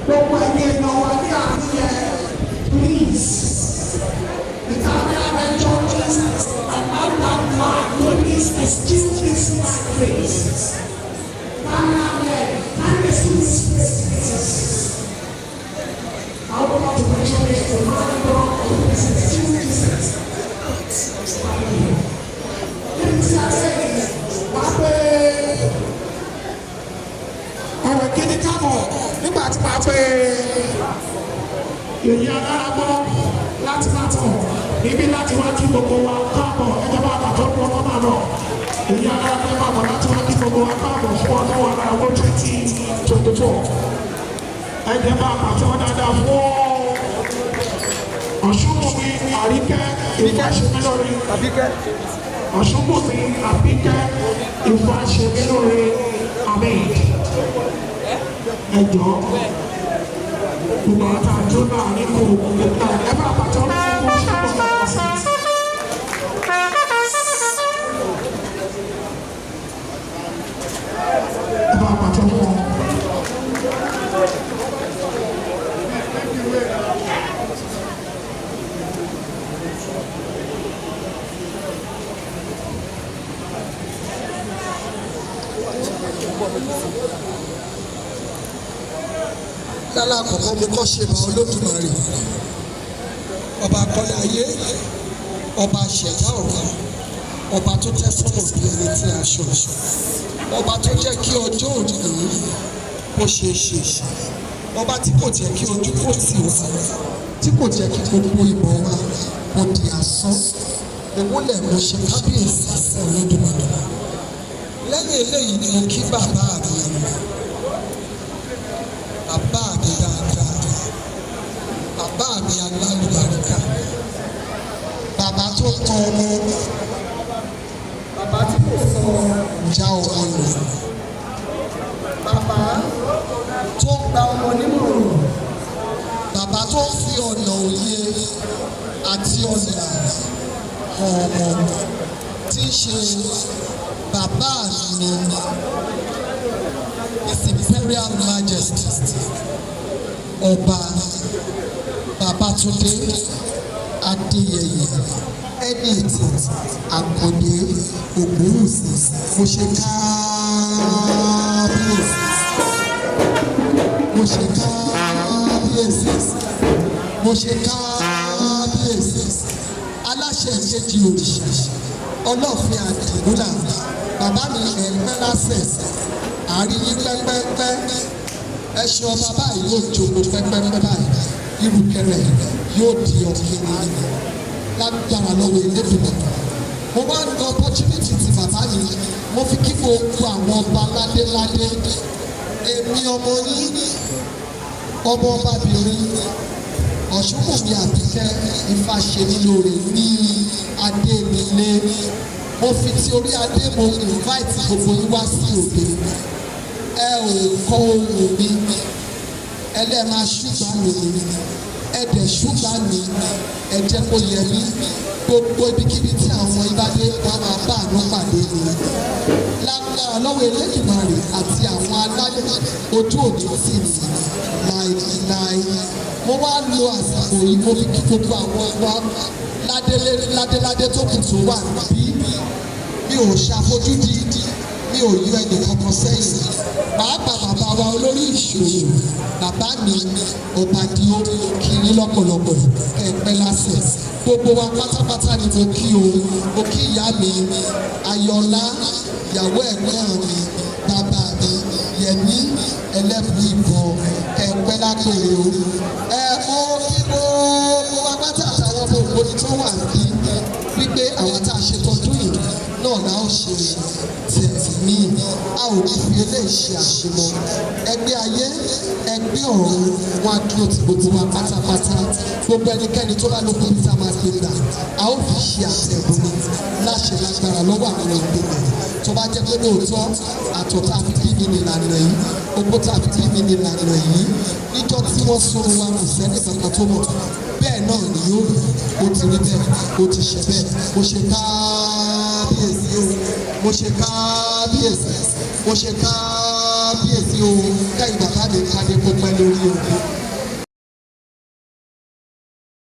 Gbogbo ẹ̀yin èèyàn wa ní àárín yẹn, please. The cameramen, judges and man, please excuse this man, please. Cameramen, can you excuse this place, please? I would like to mention it to man, please excuse this. Níbi tí a ṣe wá pé ọ̀rọ̀ kíní kábọ̀ nígbà tí màá pé èyí alára gbọ́ láti máa tọ̀ níbí láti wá kí gbogbo wa káàbọ̀. Ẹjọ́ bá bàtọ́ fún ọkọ̀ máa bọ̀. Èyí alára gbọ́ máa bọ̀ láti wá kí gbogbo wa káàbọ̀ fún ọdún wa náà wọ́n 2024. Ẹjẹ́ bá bàtọ́ dáadáa fún Ọ̀ṣunbùnmi Àríkẹ́ Ìfàṣemílórí. Ọ̀ṣunbùnmi Àbíkẹ́ Ìfàṣemílórí Ahmed. Ẹ jọ̀ọ́, gbogbo àwọn tá a dúró náà ní kò ẹ bá bàtọ́ fún Ọ̀ṣunbùnmi. Ẹ bá bàtọ́ fún ọ. Lálá àkọ́kọ́, mo kọ́ ṣe bá Olódùmarè, ọba akọ́lé ayé, ọba ṣẹ̀dá ọ̀run, ọba tó tẹ́ sọ́mọ̀ bí ẹni tí a ṣọ, ọba tó jẹ́ kí ọjọ́ òní kó ṣe é ṣe, ọba tí kò jẹ́ kí ojú kò tì wá, tí kò jẹ́ kí gbogbo ìmọ̀ wa kò di asán. Òwúlẹ̀ mo ṣe kábíyèsí sí Olódùmarè. Lẹ́yìn eléyìí ni mo kí bàbá mi, bàbá mi dáadáa, bàbá mi alálùbáríkà, bàbá tó tọ́ ọmọ, bàbá tí kò sọ ìjà ọmọ nù, bàbá tó gba ọmọ nímọ̀ràn, bàbá tó fi ọ̀nà òye àti ọ̀nà hàn ọmọ, tí í ṣe bàbá mi, His Imperial Majesty Ọba Babátúndé Adéyẹyè Ẹnìtàn Àkàndé Ògúnwùsì. Mo ṣe káábíyèsí, mo ṣe káábíyèsí, mo ṣe káábíyèsí. Aláṣẹ ìkejì òrìṣà, Ọlọ́ọ̀fin Àdìmúlà, bàbá mi, ẹ̀pẹ́ lásẹ̀ àárín yín pẹ́pẹ́pẹ́. Ẹṣin ọba báyìí yóò jókòó pẹ́pẹ́pẹ́ báyìí, irùkẹ̀rẹ̀ yóò di ọ̀kìnrin lágbára lọ́wọ́ Elédùmarè. Mo wá ń lo opportunity ti bàbá mi, mo fi kí gbogbo àwọn ọba ládéládé. Èmi ọmọ yín, ọmọ ọbabìnrin Ọ̀ṣunbùnmi Àbíkẹ́ Ifáṣemílóore ní Adémilé, mo fi ti orí adé mo invite gbogbo yín wá sí òde. Ẹ ò kọ ohùn mi, ẹlẹ́ẹ̀ máa ṣùgbọ́n mi, ẹ dẹ̀ ṣùgbọ́n mi, ẹ jẹ́ kó yẹ mí. Gbogbo ibikíbi tí àwọn ibà dé, wọn máa bá àánú pàdé ni lágbára lọ́wọ́ Elédùmarè àti àwọn alálẹ̀. Ojú òní tì mí láìláì. Mo wá lo àsìkò yìí, mo fi kí gbogbo àwọn ọba ládéládé tó kù tó wà níbí. Mi ò ṣàfojúdi, mi ò yọ ẹnì kankan sẹ́yìn, pàápàá bàbá wa olórí ìṣòro, bàbá mi Ọbàdìó, kí yín lọ́pọ̀lọpọ̀, kẹ́ẹ̀pẹ́ lásẹ̀. Gbogbo wa pátápátá ni mo kí o. Mo kí ìyá mi Ayọ̀lá, ìyàwó ẹ̀gbọ́n mi, bàbá mi Yẹmí Ẹlẹ́bù Ìbọn, kẹ́ẹ̀pẹ́ lápèrè o. Ẹ mo kí gbogbo wa pátá àtàwọn ọmọ ògbóni tó wà níbí wípé àwọn tá a ṣe tọdún yìí náà la ó ṣe tẹ̀mí. A ò ní fi eléyìí ṣe àṣemọ. Ẹgbẹ́ ayé, ẹgbẹ́ ọ̀run wọn á dúró ti gbogbo wa pátápátá. Gbogbo ẹnikẹ́ni tó bá lókun bí tá a máa gbé gbà, a ó fi ṣe àtẹ̀gùn ni láṣẹ lágbára lọ́wọ́ àwọn ìgbìmọ̀. Tó bá jẹ́ pé lóòótọ́ àtọ̀ tá a fi bí mi nìlànà yìí, ogbó tá a fi bí mi nìlànà yìí, níjọ́ tí wọ́n sún wa, kò sẹ́ni kankan tó mọ̀. Bẹ́ẹ̀ náà ni yóò rí. Ó ti rí bẹ́ẹ̀, ó ti ṣe bẹ́ẹ̀. Mo ṣe káábíyèsí o, mo ṣe káábíyèsí, mo ṣe káábíyèsí. Kábíyèsí o, kẹ́yìn bàbá mi, kádé kó pẹ́ lórí o.